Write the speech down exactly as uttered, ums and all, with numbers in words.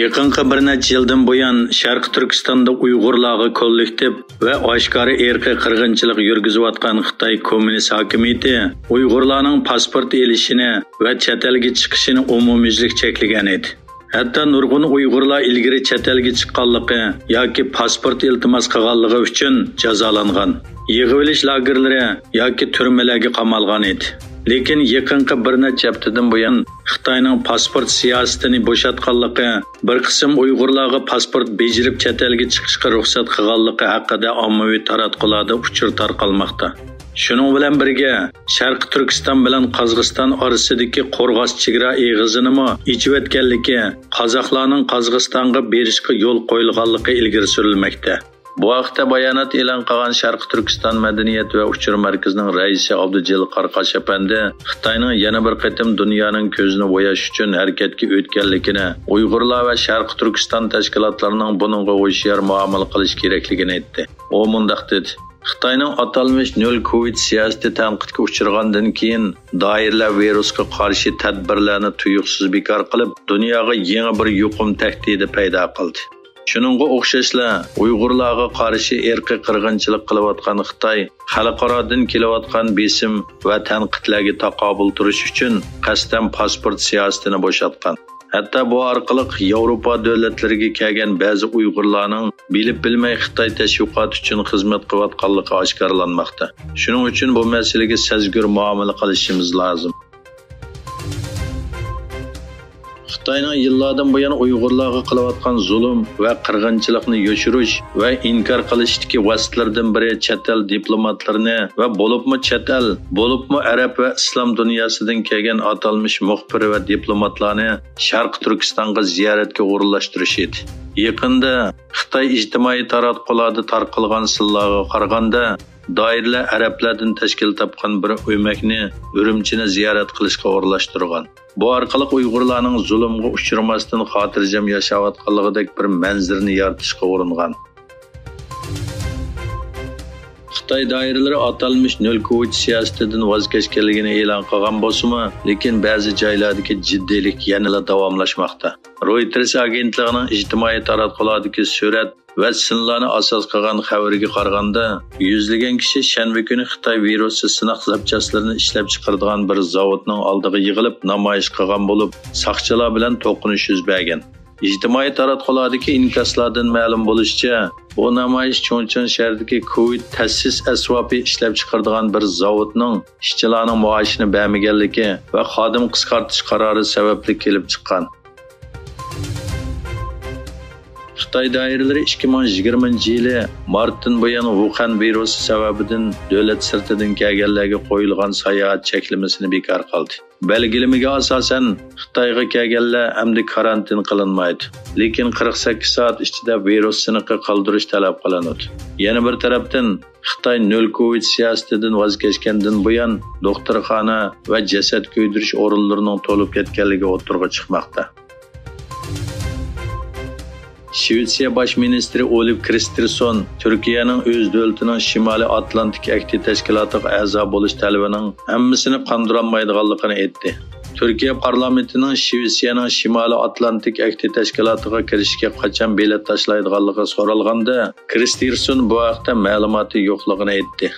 يېقىنقى بىر نەچچە يىلدىن بۇيان شەرقىي تۈركىستاندا ئۇيغۇرلارغا كوللېكتىپ ۋە ئاشكارا ئىرقىي قىرغىنچىلىق يۈرگۈزۈۋاتقان خىتاي كوممۇنىست ھاكىمىيىتى ئۇيغۇرلارنىڭ پاسپورت ئېلىشىنى ۋە چەت ئەلگە چىقىشىنى ئومۇميۈزلۈك چەكلىگەن ئىدى. ھەتتا نۇرغۇن ئۇيغۇرلار ئىلگىرى چەت ئەلگە چىققانلىقى ياكى پاسپورت ئىلتىماس قىلغانلىقى ئۈچۈن جازالانغان، يىغىۋېلىش لاگېرلىرى ياكى تۈرمىلەرگە قامالغان ئىدى. لېكىن يېقىنقى بىر نەچچە ھەپتىدىن بۇيان خىتاينىڭ پاسپورت سىياسىتىنى بوشاتقانلىقى، بىر قىسىم ئۇيغۇرلارغا پاسپورت بېجىرىپ چەت ئەلگە چىقىشقا رۇخسەت قىلغانلىقى ھەققىدە ئاممىۋى تاراتقۇلاردا ئۇچۇر تارقالماقتا. شۇنىڭ بىلەن بىرگە، شەرقىي تۈركىستان بىلەن قازاقىستان ئارىسىدىكى قورغاس چېگرا ئېغىزىنىمۇ ئېچىۋەتكەنلىكى، قازاقلارنىڭ قازاقىستانغا بېرىشقا يول قويۇلغانلىقى ئىلگىرى سۈرۈلمەكتە. بۇ ھەقتە بايانات ئېلان قىلغان شەرقىي تۈركىستان مەدەنىيەت ۋە ئۇچۇر مەركىزىنىڭ رەئىسى ئابدۇجېلىل قاراقاش ئەپەندى خىتاينىڭ يەنە بىر قېتىم دۇنيانىڭ كۆزىنى بوياش ئۈچۈن ھەرىكەتكە ئۆتكەنلىكىنى، ئۇيغۇرلار ۋە شەرقىي تۈركىستان تەشكىلاتلىرىنىڭ بۇنىڭغا ھوشيار مۇئامىلە قىلىش كېرەكلىكىنى ئېيتتى. ئۇ مۇنداق دېدى: خىتاينىڭ ئاتالمىش نۆل كوۋىد سىياسىتى تەنقىدكە ئۇچرىغاندىن كېيىن، دائىرىلەر ۋىرۇسقا قارشى تەدبىرلەرنى تۇيۇقسىز بىكار قىلىپ، دۇنياغا يېڭى بىر يۇقۇم تەھدىتى پەيدا قىلدى. شۇنىڭغا ئوخشاشلا، ئۇيغۇرلارغا قارشى ئىرقىي قىرغىنچىلىق قىلىۋاتقان خىتاي خەلقئارادىن كېلىۋاتقان بېسىم ۋە تەنقىدلەرگە تاقابىل تۇرۇش ئۈچۈن قەستەن پاسپورت سىياسىتىنى بوشاتقان. ھەتتا بۇ ئارقىلىق ياۋروپا دۆلەتلىرىگە كەلگەن بەزى ئۇيغۇرلارنىڭ بىلىپ بىلمەي خىتاي تەشۋىقاتى ئۈچۈن خىزمەت قىلىۋاتقانلىقى ئاشكارىلانماقتا. شۇنىڭ ئۈچۈن بۇ مەسىلىگە سەزگۈر مۇئامىلە قىلىشىمىز لازىم. خىتاينىڭ يىللاردىن بۇيان ئۇيغۇرلارغا قىلىۋاتقان زۇلۇم ۋە قىرغىنچىلىقنى يوشۇرۇش ۋە ئىنكار قىلىشتىكى ۋاسىتىلىرىدىن بىرى چەت ئەل دىپلوماتلىرىنى ۋە بولۇپمۇ چەت ئەل، بولۇپمۇ ئەرەب ۋە ئىسلام دۇنياسىدىن كەلگەن ئاتالمىش مۇخبىر ۋە دىپلوماتلارنى شەرقىي تۈركىستانغا زىيارەتكە ئورۇنلاشتۇرۇش ئىدى. يېقىندا خىتاي ئىجتىمائىي تاراتقۇلاردا تارقالغان سىنلارغا قارىغاندا، دائىرىلەر ئەرەبلەردىن تەشكىل تاپقان بىر ئۆمەكنى ئۈرۈمچىنى زىيارەت قىلىشقا ئورۇنلاشتۇرغان. بۇ ئارقىلىق ئۇيغۇرلارنىڭ زۇلۇمغا ئۇچرىماستىن خاتىرجەم ياشاۋاتقانلىقىدەك بىر مەنزىرىنى يارىتىشقا ئۇرۇنغان. خىتاي دائىرىلىرى ئاتالمىش نۆل كوۋىد سىياسىتىدىن ۋاز كەچكەنلىكىنى ئېلان قىلغان بولسىمۇ، لېكىن بەزى جايلاردىكى جىددىيلىك يەنىلا داۋاملاشماقتا. رويتېرس ئاگېنتلىقىنىڭ ئىجتىمائىي تاراتقۇلاردىكى سۈرەت ۋە سىنلارنى ئاساس قىلغان خەۋىرىگە قارىغاندا، يۈزلىگەن كىشى شەنبە كۈنى خىتاي ۋىرۇسى سىناق زاپچاسلىرىنى ئىشلەپچىقىرىدىغان بىر زاۋۇتنىڭ ئالدىغا يىغىلىپ نامايىش قىلغان بولۇپ، ساقچىلار بىلەن توقۇنۇش يۈز بەرگەن. ئىجتىمائىي تاراتقۇلاردىكى ئىنكاسلاردىن مەلۇم بولۇشىچە، بۇ نامايىش چۇڭچىڭ شەھىرىدىكى كوۋىد تەسىس ئەسۋابى ئىشلەپچىقىرىدىغان بىر زاۋۇتنىڭ ئىشچىلارنىڭ مائاشىنى بەرمىگەنلىكى ۋە خادىم قىسقارتىش قارارى سەۋەبلىك كېلىپ چىققان. خىتاي دائىرىلىرى ئىككى مىڭ يىگىرمىنچى يىلى مارتتىن بۇيان ۋۇخەن ۋىرۇسى سەۋەبىدىن دۆلەت سىرتىدىن كەلگەنلەرگە قويۇلغان ساياھەت چەكلىمىسىنى بىكار قىلدى. بەلگىلىمىگە ئاساسەن، خىتايغا كەلگەنلەر ئەمدى كارانتىن قىلىنمايدۇ، لېكىن قىرىق سەككىز سائەت ئىچىدە ۋىرۇس سىنىقى قالدۇرۇش تەلەپ قىلىنىدۇ. يەنە بىر تەرەپتىن، خىتاي نۆل كوۋىد سىياسىتىدىن ۋاز كەچكەندىن بۇيان، دوختۇرخانا ۋە جەسەت كۆيدۈرۈش ئورۇنلىرىنىڭ تولۇپ كەتكەنلىكى ئوتتۇرىغا چىقماقتا. شىۋېتسىيە باش مىنىستىرى ئولىپ كرىستېرسون تۈركىيەنىڭ ئۆز دۆلىتىنىڭ شىمالىي ئاتلانتىك ئەھدى تەشكىلاتىغا ئەزا بولۇش تەلىپىنىڭ ھەممىسىنى قاندۇرالمايدىغانلىقىنى ئېيتتى. تۈركىيە پارلامېنتىنىڭ شىۋېتسىيەنىڭ شىمالىي ئاتلانتىك ئەھدى تەشكىلاتىغا كىرىشكە قاچان بېلەت تاشلايدىغانلىقى سورالغاندا، كرىستېرسون بۇ ھەقتە مەلۇماتى يوقلۇقىنى ئېيتتى.